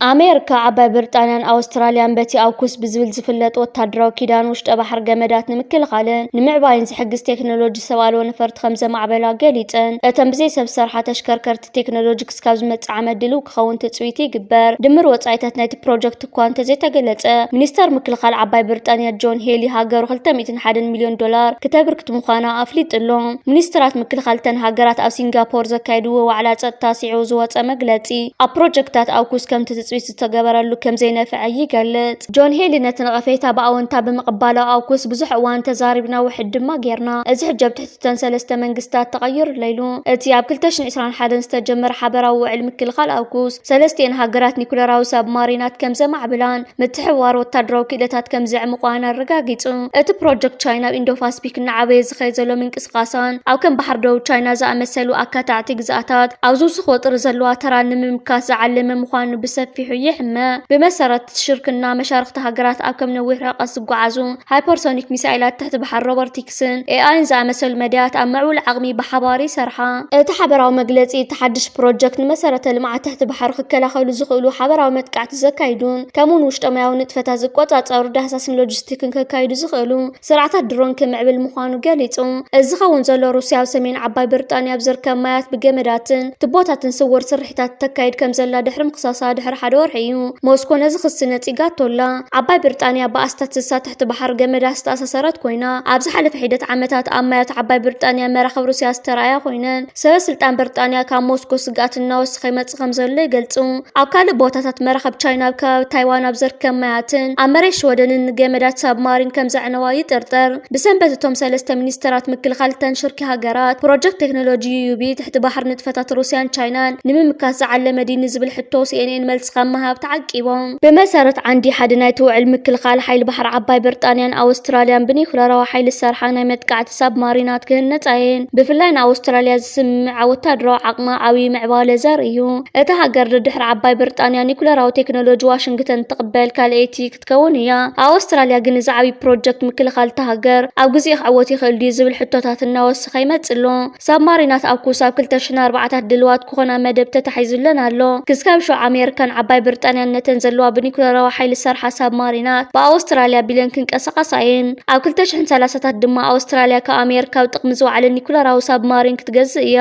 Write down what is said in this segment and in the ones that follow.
ኣሜሪካ፣ ዓባይ ብሪጣንያን ኣውስትራልያን በቲ ኣውኩስ ብዝብል ዝፍለጥ ወታደራዊ ኪዳን ውሽጠ ባሕር ገመዳት ንምክልኻልን ንምዕባይን ዝሕግዝ ቴክኖሎጂ ሰብ ኣልቦ ነፈርቲ ከም ዘማዕበላ ገሊጸን። እተን ብዘይ ሰብ ሰርሓ ተሽከርከርቲ ቴክኖሎጂ ክስካብ ዝመጽእ ዓመት ድልው ክኸውን ትጽቢት ይግበር። ድምር ወጻኢታት ናይቲ ፕሮጀክት እኳ እንተዘይተገለጸ፣ ሚኒስተር ምክልኻል ዓባይ ብሪጣንያ ጆን ሄሊ ሃገሩ ክልተ ሚእትን ሓደን ሚልዮን ዶላር ክተብርክት ምዃና ኣፍሊጡ ኣሎ። ሚኒስትራት ምክልኻል እተን ሃገራት ኣብ ሲንጋፖር ዘካየድዎ ዋዕላ ጸጥታ ስዒቡ ዝወጸ መግለጺ፣ ኣብ ፕሮጀክታት ኣውኩስ ከምቲ ትጽቢት ዝተገበረሉ ከም ዘይነፍዐ ይገልጽ። ጆን ሄሊ ነቲ ነቐፌታ ብኣወንታ ብምቕባሉ፣ ኣውኩስ ብዙሕ እዋን ተዛሪብና፣ ውሕድ ድማ ጌርና። እዚ ሕጂ ኣብ ትሕቲ እተን ሰለስተ መንግስታት ተቐይሩ ኣሎ ኢሉ። እቲ ኣብ ክልተ ሽሕን ዕስራን ሓደን ዝተጀመረ ሓበራዊ ውዕል ምክልኻል ኣውኩስ፣ ሰለስቲኤን ሃገራት ኒኩለራዊ ሳብማሪናት ከም ዘማዕብላን ምትሕብባር ወታደራዊ ክእለታት ከም ዘዕምቋን ኣረጋጊጹ። እቲ ፕሮጀክት ቻይና ኣብ ኢንዶ ፓስፊክ እናዓበየ ዝኸይድ ዘሎ ምንቅስቓሳን ኣብ ከም ባሕሪ ደቡብ ቻይና ዝኣመሰሉ ኣካታዕቲ ግዝኣታት ኣብ ዝውስኽ ወጥሪ ዘለዋ ተራን ንምምካት ዝዓለመ ምዃኑ ብሰፊሑ ይሕመ። ብመሰረት ሽርክና፣ መሻርኽቲ ሃገራት ኣብ ከም ነዊሕ ርሕቀት ዝጓዓዙ ሃይፐርሶኒክ ሚሳይላት ትሕቲ ባሕሪ፣ ሮቦቲክስን ኤኣይን ዝኣመሰሉ መዳያት ኣብ ምዕቡል ዓቕሚ ብሓባር ይሰርሓ። እቲ ሓበራዊ መግለጺ፣ እቲ ሓድሽ ፕሮጀክት ንመሰረተ ልምዓት ትሕቲ ባሕሪ ክከላኸሉ ዝኽእሉ ሓበራዊ መጥቃዕቲ ዘካይዱን ከምኡውን ውሽጠ ማያዊ ንጥፈታት ዝቆጻጸሩ ዳህሳስን ሎጂስቲክን ከካይዱ ዝኽእሉ ስርዓታት ድሮን ክምዕብል ምዃኑ ገሊጹ። እዚ ዝኸውን ዘሎ፣ ሩስያ ኣብ ሰሜን ዓባይ ብሪጣንያ ኣብ ዝርከብ ማያት ብገመዳትን ቱቦታትን ስውር ስርሒታት ተካይድ ከም ዘላ ድሕሪ ምኽሳሳ ድሕሪ ሓደ ወርሒ እዩ። ሞስኮ ነዚ ክሲ ነጺጋቶ ኣላ። ዓባይ ብሪጣንያ ብኣስታት ስሳ ትሕቲ ባሕሪ ገመዳት ዝተኣሳሰረት ኮይና፣ ኣብ ዝሓለፈ ሒደት ዓመታት ኣብ ማያት ዓባይ ብሪጣንያ መራኽብ ሩስያ ዝተራእያ ኮይነን፣ ሰበ ስልጣን ብሪጣንያ ካብ ሞስኮ ስግኣት እናወሰኸ ይመጽእ ከም ዘሎ ይገልጹ። ኣብ ካልእ ቦታታት መራኽብ ቻይና ኣብ ከባቢ ታይዋን ኣብ ዝርከብ ማያትን ኣብ መሬት ሽወደንን ንገመዳት ሳብማሪን ከም ዘዕነዋ ይጥርጠር። ብሰንበት እቶም ሰለስተ ሚኒስተራት ምክልኻል እተን ሽርኪ ሃገራት፣ ፕሮጀክት ቴክኖሎጂ ዩቢ ትሕቲ ባሕሪ ንጥፈታት ሩስያን ቻይናን ንምምካት ዝዓለመ ድዩ ንዝብል ሕቶ ሲኤንኤን መልሲ ካብ ምሃብ ተዓቂቦም። ብመሰረት ዓንዲ ሓደ ናይቲ ውዕል፣ ምክልኻል ሓይሊ ባሕሪ ዓባይ ብሪጣንያን ኣውስትራልያን ብኒኩለራዊ ሓይሊ ዝሰርሓ ናይ መጥቃዕቲ ሳብማሪናት ክህነጻ እየን። ብፍላይ ንኣውስትራልያ ዝስምዓ ወታደራዊ ዓቕማ ዓብዪ ምዕባለ ዘርኢ እዩ። እታ ሃገር ድሕሪ ዓባይ ብሪጣንያ ኒኩለራዊ ቴክኖሎጂ ዋሽንግተን ትቕበል ካልኣይቲ ክትከውን እያ። ኣውስትራልያ ግን እዚ ዓብዪ ፕሮጀክት ምክልኻል እታ ሃገር ኣብ ግዜኡ ክዕወት ይኽእል ድዩ ዝብል ሕቶታት እናወሰኸ ይመጽእ ኣሎ። ሳብማሪናት ኣውኩስ ኣብ ክልተ ሽሕን ኣርባዕተን ድልዋት ክኾና መደብ ተታሒዙለን ኣሎ። ክስካብ ሽዑ ኣሜሪካን ዓባይ ብሪጣንያን ነተን ዘለዋ ብኒኩለራዊ ሓይሊ ዝሰርሓ ሳብማሪናት ብኣውስትራልያ ቢልዮን ክንቀሳቐሳ እየን። ኣብ ክልተ ሽሕን ሰላሳታት ድማ ኣውስትራልያ ካብ ኣሜሪካ ኣብ ጥቕሚ ዝወዓለ ኒኩለራዊ ሳብማሪን ክትገዝእ እያ።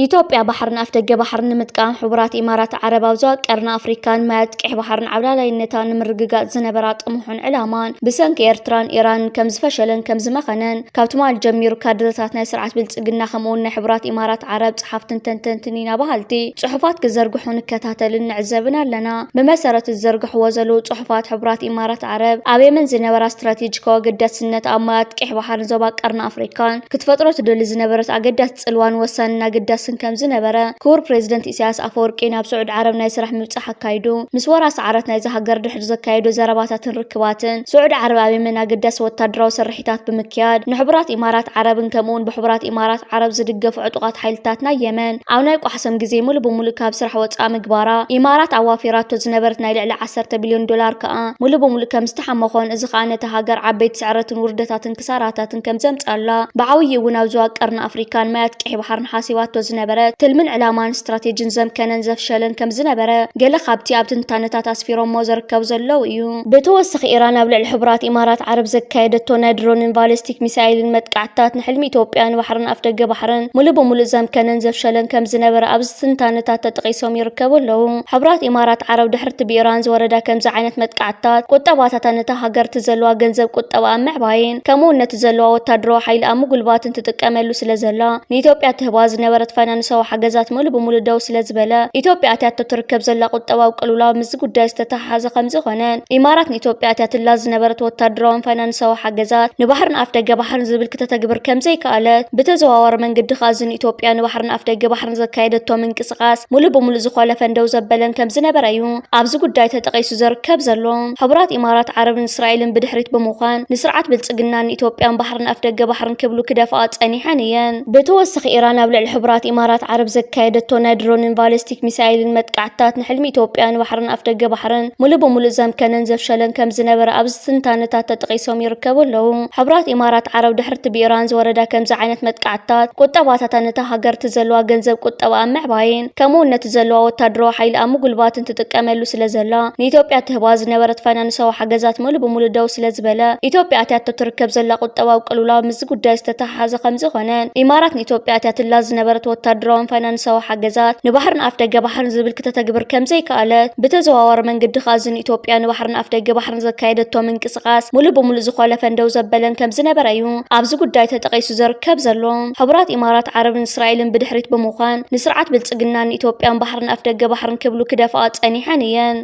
ኢትዮጵያ ባሕርን ኣፍደገ ባሕርን ንምጥቃም ሕቡራት ኢማራት ዓረብ ኣብ ዞባ ቀርኒ ኣፍሪካን ማያት ቀይሕ ባሕርን ዓብላላይነታ ንምርግጋጽ ዝነበራ ጥሙሕን ዕላማን ብሰንኪ ኤርትራን ኢራንን ከም ዝፈሸለን ከም ዝመኸነን ካብ ትማሊ ጀሚሩ ካድረታት ናይ ስርዓት ብልጽግና ከምኡውን ናይ ሕቡራት ኢማራት ዓረብ ጸሓፍትን ተንተንትን ኢና በሃልቲ ጽሑፋት ክዘርግሑ ንከታተልን ንዕዘብን ኣለና። ብመሰረት ዝዘርግሕዎ ዘለዉ ጽሑፋት፣ ሕቡራት ኢማራት ዓረብ ኣብ የመን ዝነበራ ስትራቴጂካዊ ኣገዳስነት ኣብ ማያት ቀይሕ ባሕርን ዞባ ቀርኒ ኣፍሪካን ክትፈጥሮ ትደሊ ዝነበረት ኣገዳሲ ጽልዋን ወሳንን ኣገዳስን ከም ዝነበረ ክቡር ፕሬዚደንት ኢሳያስ ኣፈወርቂ ናብ ስዑድ ዓረብ ናይ ስራሕ ምብጻሕ ኣካይዱ ምስ ወራሲ ዓራት ናይዛ ሃገር ድሕሪ ዘካየዶ ዘረባታትን ርክባትን፣ ስዑድ ዓረብ ኣብ የመን ኣገዳሲ ወታደራዊ ስርሒታት ብምክያድ፣ ንሕቡራት ኢማራት ዓረብን ከምኡውን ብሕቡራት ኢማራት ዓረብ ዝድገፉ ዕጡቓት ሓይልታት ናይ የመን ኣብ ናይ ቋሕሶም ግዜ ሙሉእ ብሙሉእ ካብ ስራሕ ወጻኢ ምግባራ፣ ኢማራት ኣዋፊራቶ ዝነበረት ናይ ልዕሊ ዓሰርተ ቢልዮን ዶላር ከኣ ሙሉእ ብሙሉእ ከም ዝተሓመኾን፣ እዚ ከኣ ነታ ሃገር ዓበይቲ ስዕረትን ውርደታትን ክሳራታትን ከም ዘምጻላ፣ ብዓብዪ እውን ኣብ ዞባ ቀርኒ ኣፍሪካን ማያት ቀይሕ ባሕርን ሓሲባቶ ዝነበረት ትልምን ዕላማን ስትራቴጂን ዘምከነን ዘፍሸለን ከም ዝነበረ ገለ ካብቲ ኣብ ትንታነታት ኣስፊሮሞ ዝርከቡ ዘለዉ እዩ። ብተወሳኺ፣ ኢራን ኣብ ልዕሊ ሕቡራት ኢማራት ዓረብ ዘካየደቶ ናይ ድሮንን ባሊስቲክ ሚሳይልን መጥቃዕትታት ንሕልሚ ኢትዮጵያ ንባሕርን ኣፍደገ ባሕርን ሙሉእ ብሙሉእ ዘምከነን ዘፍሸለን ከም ዝነበረ ኣብዚ ትንታነታት ተጠቒሶም ይርከቡ ኣለዉ። ሕቡራት ኢማራት ዓረብ ድሕርቲ ብኢራን ዝወረዳ ከምዚ ዓይነት መጥቃዕትታት፣ ቁጠባታታ ነታ ሃገር እቲ ዘለዋ ገንዘብ ቁጠባ ኣብ ምዕባይን ከምኡውን ነቲ ዘለዋ ወታደራዊ ሓይሊ ኣብ ምጉልባትን ትጥቀመሉ ስለ ዘላ፣ ንኢትዮጵያ ትህባ ዝነበረት ፋይናንሳዊ ሓገዛት ሙሉእ ብሙሉእ ደው ስለ ዝበለ፣ ኢትዮጵያ ኣትያቶ ትርከብ ዘላ ቁጠባዊ ቅልውላው ምስዚ ጉዳይ ዝተተሓሓዘ ከም ዝኾነን፣ ኢማራት ንኢትዮጵያ ኣትያትላ ዝነበረት ወታደራውን ፋይናንሳዊ ሓገዛት ንባሕርን ኣፍደገ ባሕርን ዝብል ክተተግብር ከም ዘይከኣለት፣ ብተዘዋዋሪ መንገዲ ከኣ እዚ ንኢትዮጵያ ንባሕርን ኣፍደገ ባሕርን ዘካየደቶ ምንቅስቓስ ሙሉእ ብሙሉእ ዝኾለፈን ደው ዘበለን ከም ዝነበረ እዩ ኣብዚ ጉዳይ ተጠቒሱ ዝርከብ ዘሎ። ሕቡራት ኢማራት ዓረብን እስራኤልን ብድሕሪት ብምዃን ንስርዓት ብልጽግና ንኢትዮጵያን ባሕርን ኣፍደገ ባሕርን ክብሉ ክደፍኣ ጸኒሐን እየን። ብተወሳኺ፣ ኢራን ኣብ ልዕሊ ሕቡራት ኢማራት ዓረብ ዘካየደቶ ናይ ድሮንን ባሊስቲክ ሚሳይልን መጥቃዕትታት ንሕልሚ ኢትዮጵያ ንባሕርን ኣፍደገ ባሕርን ሙሉእ ብሙሉእ ዘምከነን ዘፍሸለን ከም ዝነበረ ኣብዚ ትንታነታት ተጠቒሶም ይርከቡ ኣለዉ። ሕቡራት ኢማራት ዓረብ ድሕርቲ ብኢራን ዝወረዳ ከምዚ ዓይነት መጥቃዕትታት ቁጠባታታ ነታ ሃገር እቲ ዘለዋ ገንዘብ ቁጠባ ኣብ ምዕባይን ከምኡ እውን ነቲ ዘለዋ ወታደራዊ ሓይሊ ኣብ ምጉልባትን ትጥቀመሉ ስለ ዘላ ንኢትዮጵያ ትህባ ዝነበረት ፋይናንሳዊ ሓገዛት ሙሉእ ብሙሉእ ደው ስለ ዝበለ ኢትዮጵያ ኣትያቶ ትርከብ ዘላ ቁጠባዊ ቅልውላው ምስዚ ጉዳይ ዝተተሓሓዘ ከም ዝኾነን ኢማራት ንኢትዮጵያ ኣትያትላ ዝነበረት ወታደራውን ፋይናንሳዊ ሓገዛት ንባሕርን ኣፍደገ ባሕርን ዝብል ክተተግብር ከም ዘይከኣለት ብተዘዋዋሪ መንገዲ ከኣ እዚ ንኢትዮጵያ ንባሕርን ኣፍደገ ባሕርን ዘካየደቶ ምንቅስቓስ ሙሉእ ብሙሉእ ዝኾለፈን ደው ዘበለን ከም ዝነበረ እዩ ኣብዚ ጉዳይ ተጠቒሱ ዘርከብ ዘሎ። ሕቡራት ኢማራት ዓረብን እስራኤልን ብድሕሪት ብምዃን ንስርዓት ብልጽግና ንኢትዮጵያን ባሕርን ኣፍደገ ባሕርን ክብሉ ክደፍኣ ጸኒሐን እየን።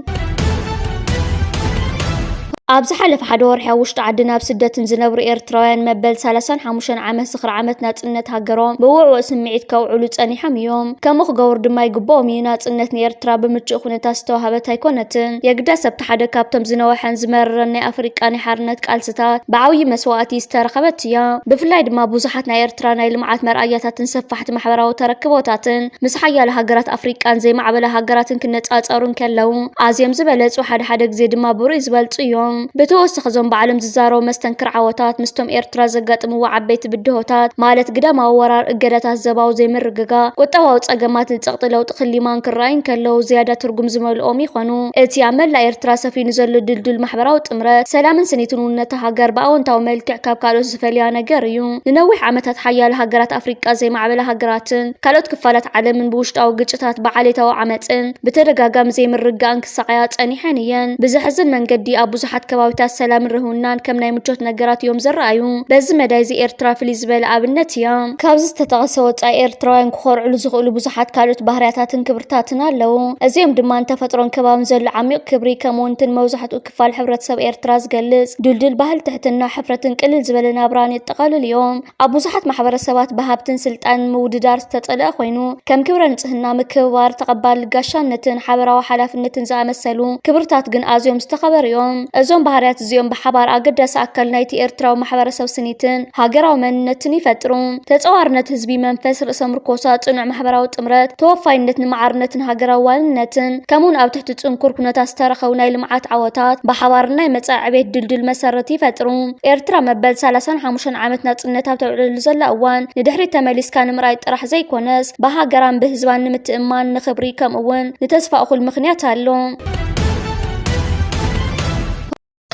ኣብ ዝሓለፈ ሓደ ወርሒ ኣብ ውሽጢ ዓድን ኣብ ስደትን ዝነብሩ ኤርትራውያን መበል ሰላሳን ሓሙሽተን ዓመት ዝኽሪ ዓመት ናጽነት ሃገሮም ብውዕዉዕ ስምዒት ከውዕሉ ጸኒሖም እዮም። ከምኡ ክገብሩ ድማ ይግብኦም እዩ። ናጽነት ንኤርትራ ብምቹእ ኩነታት ዝተዋህበት ኣይኮነትን። የግዳስ ኣብቲ ሓደ ካብቶም ዝነውሐን ዝመረረን ናይ ኣፍሪቃ ናይ ሓርነት ቃልስታት ብዓብዪ መስዋእቲ ዝተረኸበት እያ። ብፍላይ ድማ ብዙሓት ናይ ኤርትራ ናይ ልምዓት መርኣያታትን ሰፋሕቲ ማሕበራዊ ተረክቦታትን ምስ ሓያለ ሃገራት ኣፍሪቃን ዘይማዕበላ ሃገራትን ክነጻጸሩ እንከለዉ ኣዝዮም ዝበለጹ፣ ሓደ ሓደ ግዜ ድማ ብሩይ ዝበልጹ እዮም። ብተወሳኺ እዞም ባዕሎም ዝዛረቡ መስተንክር ዓወታት ምስቶም ኤርትራ ዘጋጥምዋ ዓበይቲ ብድሆታት ማለት ግዳማዊ ወራር፣ እገዳታት፣ ዘባዊ ዘይምርግጋእ፣ ቁጠባዊ ጸገማትን ጸቕጢ ለውጢ ክሊማን ክረኣዩ እንከለዉ ዝያዳ ትርጉም ዝመልኦም ይኾኑ። እቲ ኣብ መላእ ኤርትራ ሰፊኑ ዘሎ ድልዱል ማሕበራዊ ጥምረት፣ ሰላምን ስኒትን እውን ነታ ሃገር ብኣወንታዊ መልክዕ ካብ ካልኦት ዝፈልያ ነገር እዩ። ንነዊሕ ዓመታት ሓያለ ሃገራት ኣፍሪቃ ዘይማዕበላ ሃገራትን ካልኦት ክፋላት ዓለምን ብውሽጣዊ ግጭታት፣ ብዓሌታዊ ዓመጽን ብተደጋጋሚ ዘይምርግጋእን ክሳቐያ ጸኒሐን እየን። ብዘሕዝን መንገዲ ኣብ ብዙሓት ከባቢታት ሰላምን ርህውናን ከም ናይ ምቾት ነገራት እዮም ዝረኣዩ። በዚ መዳይ እዚ ኤርትራ ፍልይ ዝበለ ኣብነት እያ። ካብዚ ዝተጠቐሰ ወጻኢ ኤርትራውያን ክኾርዕሉ ዝኽእሉ ብዙሓት ካልኦት ባህርያታትን ክብርታትን ኣለዉ። እዚኦም ድማ ንተፈጥሮን ከባብን ዘሎ ዓሚቕ ክብሪ ከምኡ እውን ነቲ ንመብዛሕትኡ ክፋል ሕብረተሰብ ኤርትራ ዝገልጽ ድልዱል ባህሊ ትሕትና፣ ሕፍረትን ቅልል ዝበለ ናብራን የጠቓልሉ እዮም። ኣብ ብዙሓት ማሕበረሰባት ብሃብትን ስልጣንን ምውድዳር ዝተጸልአ ኮይኑ፣ ከም ክብረ ንጽህና፣ ምክብባር፣ ተቐባሊ ጋሻነትን ሓበራዊ ሓላፍነትን ዝኣመሰሉ ክብርታት ግን ኣዝዮም ዝተኸበሩ እዮም። እዞም ባህርያት እዚኦም ብሓባር ኣገዳሲ ኣካል ናይቲ ኤርትራዊ ማሕበረሰብ ስኒትን ሃገራዊ መንነትን ይፈጥሩ። ተጸዋርነት ህዝቢ፣ መንፈስ ርእሰ ምርኮሳ፣ ጽኑዕ ማሕበራዊ ጥምረት፣ ተወፋይነት ንማዕርነትን ሃገራዊ ዋንነትን፣ ከምኡውን ኣብ ትሕቲ ጽንኩር ኩነታት ዝተረኸቡ ናይ ልምዓት ዓወታት ብሓባር ናይ መጻኢ ዕቤት ድልዱል መሰረት ይፈጥሩ። ኤርትራ መበል ሰላሳን ሓሙሽተን ዓመት ናጽነት ኣብ ተውዕለሉ ዘላ እዋን ንድሕሪት ተመሊስካ ንምርኣይ ጥራሕ ዘይኮነስ ብሃገራን ብህዝባን ንምትእምማን፣ ንኽብሪ ከምኡ እውን ንተስፋ እኹል ምኽንያት ኣሎ።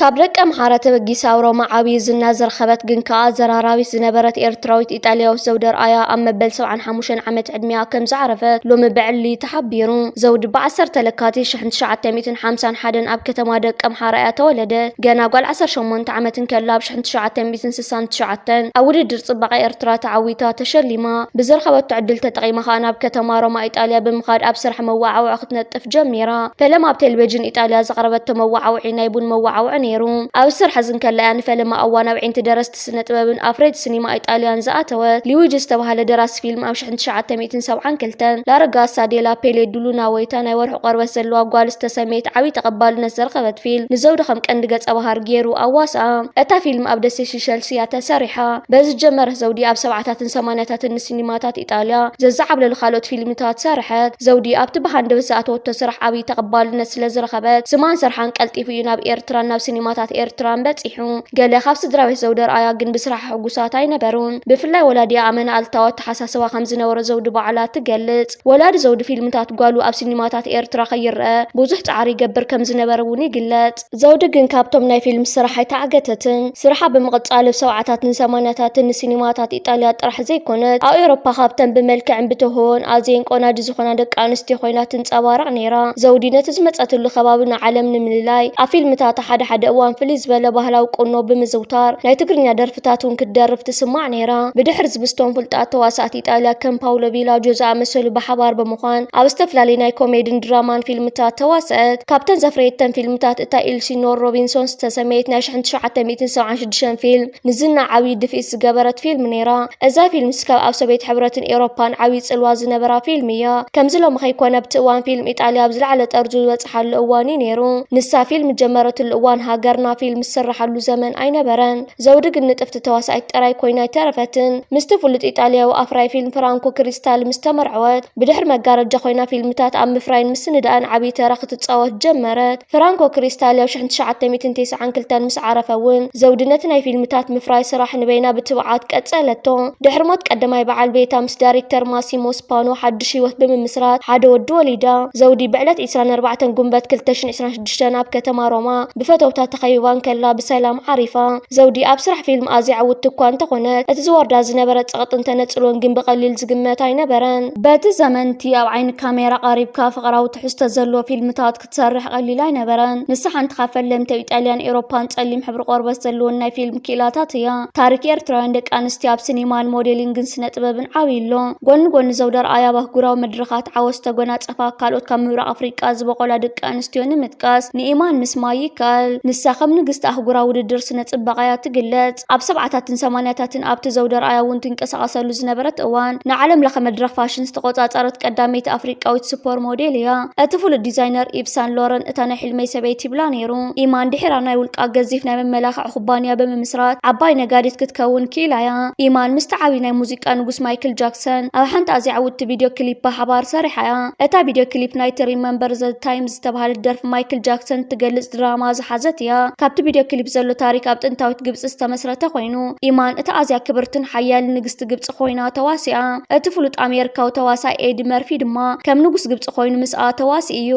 ካብ ደቀ ምሓረ ተበጊሳ ኣብ ሮማ ዓብዪ ዝና ዝረኸበት ግን ከኣ ዘራራቢት ዝነበረት ኤርትራዊት ኢጣልያዊት ዘውዲ ኣርኣያ ኣብ መበል ሰብዓን ሓሙሽተን ዓመት ዕድሚኣ ከም ዝዓረፈት ሎሚ ብዕሊ ተሓቢሩ። ዘውዲ ብዓሰርተ ለካቲት ሽሕን ትሽዓተ ሚእትን ሓምሳን ሓደን ኣብ ከተማ ደቀ ምሓረ እያ ተወለደት። ገና ጓል ዓሰርተ ሸሞንተ ዓመት እንከላ ኣብ ሽሕን ትሽዓተ ሚእትን ስሳን ትሽዓተን ኣብ ውድድር ጽባቐ ኤርትራ ተዓዊታ ተሸሊማ። ብዝረኸበቶ ዕድል ተጠቒማ ከኣ ናብ ከተማ ሮማ ኢጣልያ ብምኻድ ኣብ ስራሕ መወዓውዒ ክትነጥፍ ጀሚራ። ፈለማ ኣብ ቴሌቪዥን ኢጣልያ ዘቕረበቶ መወዓውዒ ናይ ቡን መወዓውዒ ነይሩ። ኣብ ስራሕ እዚ እንከላ እያ ንፈለማ እዋን ኣብ ዒንቲ ደረስቲ ስነ ጥበብን ኣፍረይቲ ሲኒማ ኢጣልያን ዝኣተወት። ሉዊጂ ዝተባህለ ደራሲ ፊልም ኣብ ሽሕን ትሽዓተ ሚእትን ሰብዓን ክልተን፣ ላረጋሳ ዴላ ፔሌ ዱሉና ወይታ ናይ ወርሒ ቆርበት ዘለዋ ጓል ዝተሰመየት ዓብዪ ተቐባልነት ዘረኸበት ፊልም፣ ንዘውዲ ከም ቀንዲ ገጸ ባህሪ ገይሩ ኣዋስኣ። እታ ፊልም ኣብ ደሴት ሲሸልስ እያ ተሰሪሓ። በዚ ዝጀመረት ዘውዲ ኣብ ሰብዓታትን ሰማንያታትን ንሲኒማታት ኢጣልያ ዘዘዓብለሉ ካልኦት ፊልምታት ሰርሐት። ዘውዲ ኣብቲ ብሃንደበት ዝኣተወቶ ስራሕ ዓብዪ ተቐባልነት ስለ ዝረኸበት፣ ስማን ስርሓን ቀልጢፉ እዩ ናብ ኤርትራን ናብ ሲኒማታት ኤርትራን በጺሑ። ገለ ካብ ስድራ ቤት ዘውዲ ኣርኣያ ግን ብስርሓ ሕጉሳት ኣይነበሩን። ብፍላይ ወላዲኣ ኣመና ኣሉታዊ ኣተሓሳስባ ከም ዝነበሮ ዘውዲ ባዕላ ትገልጽ። ወላዲ ዘውዲ ፊልምታት ጓሉ ኣብ ሲኒማታት ኤርትራ ከይረአ ብዙሕ ጻዕሪ ይገብር ከም ዝነበረ እውን ይግለጽ። ዘውዲ ግን ካብቶም ናይ ፊልም ስራሕ ኣይተዓገተትን። ስርሓ ብምቕጻል ኣብ ሰብዓታትን ሰማንያታትን ንሲኒማታት ኢጣልያ ጥራሕ ዘይኮነት፣ ኣብ ኤውሮፓ ካብተን ብመልክዕን ብተውህቦን ኣዝየን ቆናጁ ዝኾና ደቂ ኣንስትዮ ኮይና ትንጸባረቕ ነይራ። ዘውዲ ነቲ ዝመጸትሉ ከባቢ ንዓለም ንምልላይ ኣብ ፊልምታታ ሓደ ሓደ እዋን ፍልይ ዝበለ ባህላዊ ቁኖ ብምዝውታር ናይ ትግርኛ ደርፍታት እውን ክትደርፍ ትስማዕ ነይራ። ብድሕሪ እዚ ምስቶም ፍሉጣት ተዋሳእቲ ኢጣልያ ከም ፓውሎ ቪላጆ ዝኣመሰሉ ብሓባር ብምዃን ኣብ ዝተፈላለዩ ናይ ኮሜድን ድራማን ፊልምታት ተዋስአት። ካብተን ዘፍረየተን ፊልምታት እታ ኢልሲኖር ሮቢንሶን ዝተሰመየት ናይ ሽሕን ትሽዓተ ሚእትን ሰብዓን ሽዱሽተን ፊልም ንዝና ዓብዪ ድፍኢት ዝገበረት ፊልም ነይራ። እዛ ፊልም ስካብ ኣብ ሶቪየት ሕብረትን ኤውሮፓን ዓብዪ ጽልዋ ዝነበራ ፊልም እያ። ከምዚ ሎሚ ከይኮነ ኣብቲ እዋን ፊልም ኢጣልያ ኣብ ዝለዓለ ጠርዙ ዝበጽሓሉ እዋን እዩ ነይሩ። ንሳ ፊልም ዝጀመረትሉ እዋን ሃገርና ፊልም ዝስርሓሉ ዘመን ኣይነበረን። ዘውዲ ግን ንጥፍቲ ተዋሳኢት ጥራይ ኮይና ኣይተረፈትን። ምስቲ ፍሉጥ ኢጣልያዊ ኣፍራይ ፊልም ፍራንኮ ክሪስታል ምስ ተመርዐወት፣ ብድሕሪ መጋረጃ ኮይና ፊልምታት ኣብ ምፍራይን ምስንዳእን ዓብዪ ተራ ክትጻወት ጀመረት። ፍራንኮ ክሪስታል ኣብ ሽሕን ትሽዓተ ሚእትን ተስዓን ክልተን ምስ ዓረፈ እውን፣ ዘውዲ ነቲ ናይ ፊልምታት ምፍራይ ስራሕ ንበይና ብትብዓት ቀጸለቶ። ድሕሪ ሞት ቀዳማይ በዓል ቤታ፣ ምስ ዳይሬክተር ማሲሞ ስፓኖ ሓድሽ ህይወት ብምምስራት ሓደ ወዲ ወሊዳ። ዘውዲ ብዕለት ዕስራን ኣርባዕተን ጉንበት ክልተ ሽሕን ዕስራን ሽዱሽተን ኣብ ከተማ ሮማ ብፈተውታ ተኸቢባ እንከላ ብሰላም ዓሪፋ። ዘውዲ ኣብ ስራሕ ፊልም ኣዝያ ዕውትቲ እኳ እንተኾነት፣ እቲ ዝወርዳ ዝነበረ ጸቕጥን ተነጽሎን ግን ብቐሊል ዝግመት ኣይነበረን። በቲ ዘመን እቲ ኣብ ዓይኒ ካሜራ ቀሪብካ ፍቕራዊ ትሕዝቶ ዘለዎ ፊልምታት ክትሰርሕ ቀሊል ኣይነበረን። ንሳ ሓንቲ ካብ ፈለምቲ ኣብ ኢጣልያን ኤውሮፓን ጸሊም ሕብሪ ቆርበት ዘለወን ናይ ፊልም ክኢላታት እያ። ታሪኽ ኤርትራውያን ደቂ ኣንስትዮ ኣብ ሲኒማን ሞዴሊንግን ስነ ጥበብን ዓብዩ ኣሎ። ጎኒ ጎኒ ዘውዲ ኣርኣያ ኣብ ኣህጉራዊ መድረኻት ዓወት ዝተጎናጸፋ ካልኦት ካብ ምብራቕ ኣፍሪቃ ዝበቖላ ደቂ ኣንስትዮ ንምጥቃስ ንኢማን ምስማይ ይከኣል። ንሳ ከም ንግስቲ ኣህጉራዊ ውድድር ስነ ጽባቐ እያ ትግለጽ። ኣብ ሰብዓታትን ሰማንያታትን ኣብቲ ዘውዲ ኣርኣያ እውን ትንቀሳቐሰሉ ዝነበረት እዋን፣ ንዓለም ለኸ መድረኽ ፋሽን ዝተቖጻጸረት ቀዳመይቲ ኣፍሪቃዊት ሱፐር ሞዴል እያ። እቲ ፍሉጥ ዲዛይነር ኢቭ ሳን ሎረን እታ ናይ ሕልመይ ሰበይቲ ይብላ ነይሩ። ኢማን ድሒራ ናይ ውልቃ ገዚፍ ናይ መመላኽዒ ኩባንያ ብምምስራት ዓባይ ነጋዲት ክትከውን ክኢላ እያ። ኢማን ምስቲ ዓብዪ ናይ ሙዚቃ ንጉስ ማይክል ጃክሰን ኣብ ሓንቲ ኣዝያ ዕውትቲ ቪድዮ ክሊፕ ብሓባር ሰሪሓ እያ። እታ ቪድዮ ክሊፕ ናይቲ ሪመምበር ዘ ታይምስ ዝተባህለት ደርፊ ማይክል ጃክሰን እትገልጽ ድራማ ዝሓዘት እያ። ካብቲ ቪድዮ ክሊፕ ዘሎ ታሪክ ኣብ ጥንታዊት ግብጺ ዝተመስረተ ኮይኑ፣ ኢማን እታ ኣዝያ ክብርትን ሓያልን ንግስቲ ግብጺ ኮይና ተዋሲኣ። እቲ ፍሉጥ ኣሜሪካዊ ተዋሳኢ ኤዲ መርፊ ድማ ከም ንጉስ ግብጺ ኮይኑ ምስኣ ተዋሲኡ እዩ።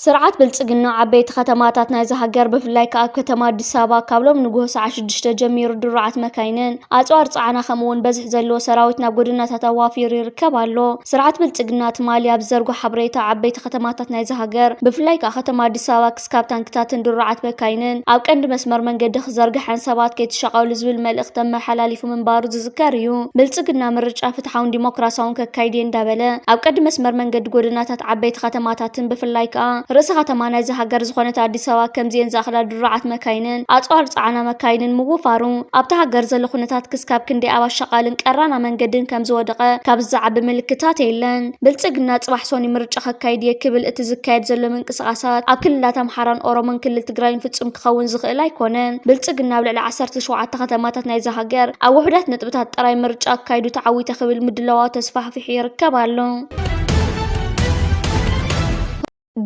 ስርዓት ብልጽግና ዓበይቲ ከተማታት ናይዛ ሃገር፣ ብፍላይ ከኣ ኣብ ከተማ ኣዲስ ኣበባ፣ ካብ ሎም ንግሆ ሰዓት ሽዱሽተ ጀሚሩ ድሩዓት መካይንን ኣጽዋር ጸዓና ከምኡ እውን በዝሒ ዘለዎ ሰራዊት ናብ ጎደናታት ኣዋፊሩ ይርከብ ኣሎ። ስርዓት ብልጽግና ትማሊ ኣብ ዝዘርጎ ሓበሬታ፣ ዓበይቲ ከተማታት ናይዛ ሃገር፣ ብፍላይ ከኣ ከተማ ኣዲስ ኣበባ፣ ክስካብ ታንክታትን ድሩዓት መካይንን ኣብ ቀንዲ መስመር መንገዲ ክዘርግሐን ሰባት ከይትሻቐሉ ዝብል መልእኽቲ ኣመሓላሊፉ ምንባሩ ዝዝከር እዩ። ብልጽግና ምርጫ ፍትሓውን ዲሞክራሲያውን ከካይድ እየ እንዳበለ፣ ኣብ ቀንዲ መስመር መንገዲ ጎደናታት ዓበይቲ ከተማታትን ብፍላይ ከኣ ርእሰ ከተማ ናይዛ ሃገር ዝኾነት ኣዲስ ኣበባ ከምዚኤን ዝኣኽላ ድሩዓት መካይንን ኣጽዋር ጸዓና መካይንን ምውፋሩ፣ ኣብታ ሃገር ዘሎ ኩነታት ክስካብ ክንደይ ኣብ ኣሻቓልን ቀራና መንገድን ከም ዝወደቐ ካብ ዝዓቢ ምልክታት የለን። ብልጽግና ጽባሕ ሶኒ ምርጫ ከካይድ እየ ክብል እቲ ዝካየድ ዘሎ ምንቅስቓሳት ኣብ ክልላት ኣምሓራን ኦሮሞን ክልል ትግራይን ፍጹም ክኸውን ዝኽእል ኣይኮነን። ብልጽግና ኣብ ልዕሊ ዓሰርተ ሸውዓተ ከተማታት ናይዛ ሃገር ኣብ ውሑዳት ነጥብታት ጥራይ ምርጫ ኣካይዱ ተዓዊተ ክብል ምድላዋት ተስፋሕፊሑ ይርከብ ኣሎ።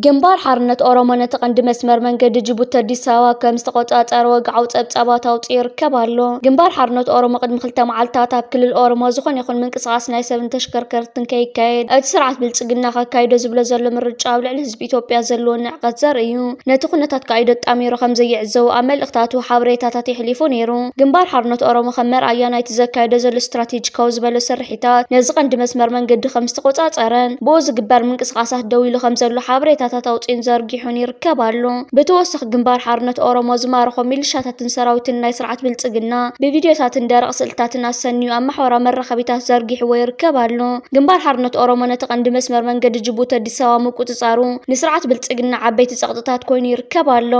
ግንባር ሓርነት ኦሮሞ ነቲ ቀንዲ መስመር መንገዲ ጅቡቲ ኣዲስ ኣበባ ከም ዝተቆጻጸረ ወግዓዊ ጸብጻባት ኣውጺኡ ይርከብ ኣሎ። ግንባር ሓርነት ኦሮሞ ቅድሚ ክልተ መዓልታት ኣብ ክልል ኦሮሞ ዝኾነ ይኹን ምንቅስቓስ ናይ ሰብን ተሽከርከርትን ከይካየድ እቲ ስርዓት ብልጽግና ከካይዶ ዝብሎ ዘሎ ምርጫ ኣብ ልዕሊ ህዝቢ ኢትዮጵያ ዘለዎ ንዕቀት ዘርኢ እዩ። ነቲ ኩነታት ከኣ ኢዱ ኣጣሚሩ ከም ዘይዕዘቦ ኣብ መልእኽታቱ ሓበሬታታት የሕሊፉ ነይሩ። ግንባር ሓርነት ኦሮሞ ከም መርኣያ ናይቲ ዘካየዶ ዘሎ ስትራቴጂካዊ ዝበሎ ስርሒታት ነዚ ቀንዲ መስመር መንገዲ ከም ዝተቆጻጸረን ብኡ ዝግበር ምንቅስቓሳት ደው ኢሉ ከም ዘሎ ሓበሬታታት ኣውጺኡን ዘርጊሑን ይርከብ ኣሎ። ብተወሳኺ ግንባር ሓርነት ኦሮሞ ዝማረኾ ሚሊሻታትን ሰራዊትን ናይ ስርዓት ብልጽግና ብቪድዮታትን ደረቕ ስእልታትን ኣሰንዩ ኣብ ማሕበራዊ መራኸቢታት ዘርጊሕዎ ይርከብ ኣሎ። ግንባር ሓርነት ኦሮሞ ነቲ ቀንዲ መስመር መንገዲ ጅቡቲ ኣዲስ ኣበባ ምቁጽጻሩ ንስርዓት ብልጽግና ዓበይቲ ጸቕጥታት ኮይኑ ይርከብ ኣሎ።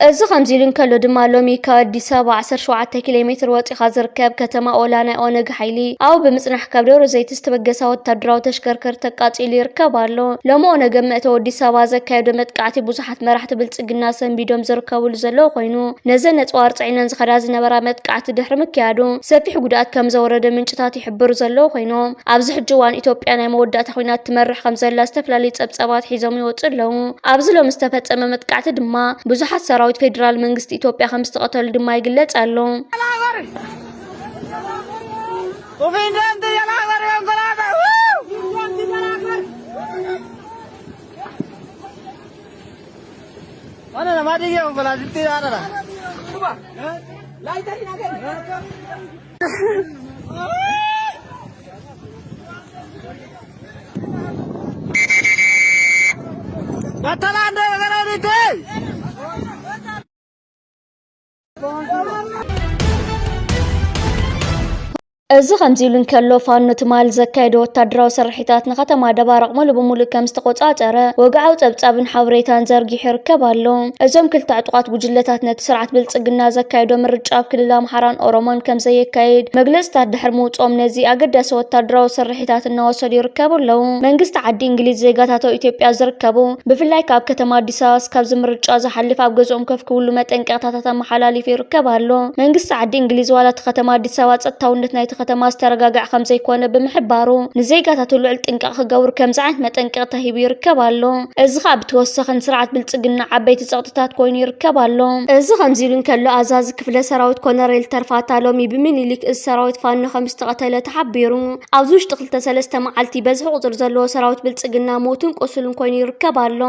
እዚ ከምዚ ኢሉ እንከሎ ድማ፣ ሎሚ ካብ ኣዲስ ኣበባ ዓሰርተ ሸውዓተ ኪሎ ሜትር ወጺኻ ዝርከብ ከተማ ኦላ ናይ ኦነግ ሓይሊ ኣብኡ ብምጽናሕ ካብ ደብረ ዘይት ዝተበገሳ ወታደራዊ ተሽከርከርቲ ተቃጺሉ ይርከብ ኣሎ። ሎሚ ኦነግ ኣብ መእተዊ ኣዲስ ኣበባ ዘካየዶ መጥቃዕቲ ብዙሓት መራሕቲ ብልጽግና ሰንቢዶም ዝርከብሉ ዘለዉ ኮይኑ፣ ነዘን ነጽዋር ጽዒነን ዝኸዳ ዝነበራ መጥቃዕቲ ድሕሪ ምክያዱ ሰፊሕ ጉድኣት ከም ዘወረደ ምንጭታት ይሕብሩ ዘለዉ ኮይኖም፣ ኣብዚ ሕጂ እዋን ኢትዮጵያ ናይ መወዳእታ ኲናት ትመርሕ ከም ዘላ ዝተፈላለዩ ጸብጻባት ሒዞም ይወጹ ኣለዉ። ኣብዚ ሎሚ ዝተፈጸመ መጥቃዕቲ ድማ ብዙሓት ሰራዊት ፌደራል መንግስቲ ኢትዮጵያ ከም ዝተቐተሉ ድማ ይግለጽ ኣሎ። እዚ ከምዚ ኢሉ እንከሎ፣ ፋኖ ትማል ዘካየዶ ወታደራዊ ስርሒታት ንከተማ ደባርቕ ሙሉ ብሙሉ ከም ዝተቆጻጸረ ወግዓዊ ጸብጻብን ሓበሬታን ዘርጊሑ ይርከብ ኣሎ። እዞም ክልተ ዕጡቓት ጉጅለታት ነቲ ስርዓት ብልጽግና ዘካየዶ ምርጫ ኣብ ክልል ኣምሓራን ኦሮሞን ከም ዘየካይድ መግለጽታት ድሕሪ ምውጽኦም፣ ነዚ ኣገዳሲ ወታደራዊ ስርሒታት እናወሰዱ ይርከቡ ኣለዉ። መንግስቲ ዓዲ እንግሊዝ ዜጋታት ኣብ ኢትዮጵያ ዝርከቡ፣ ብፍላይ ካብ ከተማ ኣዲስ ኣበባ እስካብዚ ምርጫ ዝሓልፍ ኣብ ገዝኦም ከፍ ክብሉ መጠንቀቕታታት ኣመሓላሊፉ ይርከብ ኣሎ። መንግስቲ ዓዲ እንግሊዝ ዋላ እቲ ከተማ ኣዲስ ኣበባ ጸጥታውነት ናይቲ ከተማ ዝተረጋግዐ ከም ዘይኮነ ብምሕባሩ፣ ንዜጋታቱ ልዑል ጥንቃቕ ክገብሩ ከምዚ ዓይነት መጠንቀቕታ ሂቡ ይርከብ ኣሎ። እዚ ኸኣ ብተወሳኺ ንስርዓት ብልጽግና ዓበይቲ ጸቕጥታት ኮይኑ ይርከብ ኣሎ። እዚ ከምዚ ኢሉ እንከሎ፣ ኣዛዚ ክፍለ ሰራዊት ኮነሬል ተርፋታ ሎሚ ብምኒልክ እዚ ሰራዊት ፋኖ ከም ዝተቐተለ ተሓቢሩ። ኣብዚ ውሽጢ ክልተ ሰለስተ መዓልቲ በዝሒ ቁጽሪ ዘለዎ ሰራዊት ብልጽግና ሞትን ቁስልን ኮይኑ ይርከብ ኣሎ።